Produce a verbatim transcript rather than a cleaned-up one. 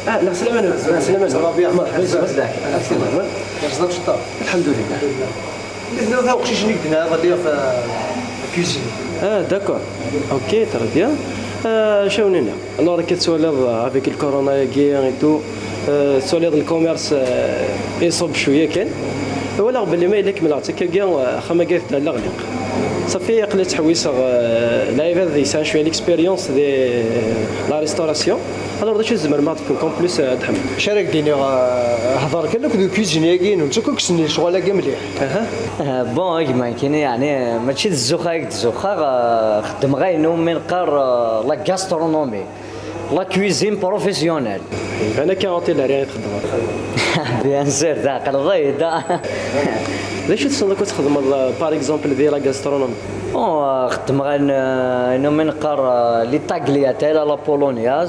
Ah, la semaine, la semaine. Ça va bien. مرحبا. الحمد لله. Li tenniḍ a uqcic-nni i k-d-nniɣ iḍelli ɣef la cuisine. Ah, d'accord. Ok, très bien. Euh, cawnin. Alors, akka tettwaliḍ, euh, avec le corona-agi et tout, euh, tettwaliḍ le commerce, euh, iṣubb cwiya kan. Walaɣ belli ma yella kemmleɣ-tt akkagi, euh, axxam-agi ad t-d-alleɣ liq. Safi, aql-i ttḥewwiseɣ, euh, lɛibad yesɛan cwiya l'expérience de la restauration. Alors, d acu tzemrem ad d-tefkem en plus, euh, Dḥem? Acu ara k-d-iniɣ, euh, hḍer kan akked le cuisinier-agi-inu, netta akk ssnen lecɣal-agi mliḥ. Aha. Ah, bon, a gma, nekkini, yeɛni, mačči d zzux ay d-zzux, ah, xeddmeɣ ayen umi neqqar, ah, la gastronomie, la cuisine professionnelle. Iban akka hôtelier i txeddmeḍ. Bien sûr, tɛeqleḍ-iyi-d. D acu tessneḍ akk ad txedmeḍ, ah, par exemple, di la gastronomie? Bon, ah, xeddmeɣ ayen, ah, ayen umi neqqar, ah, les tagliatelles à la polonaise.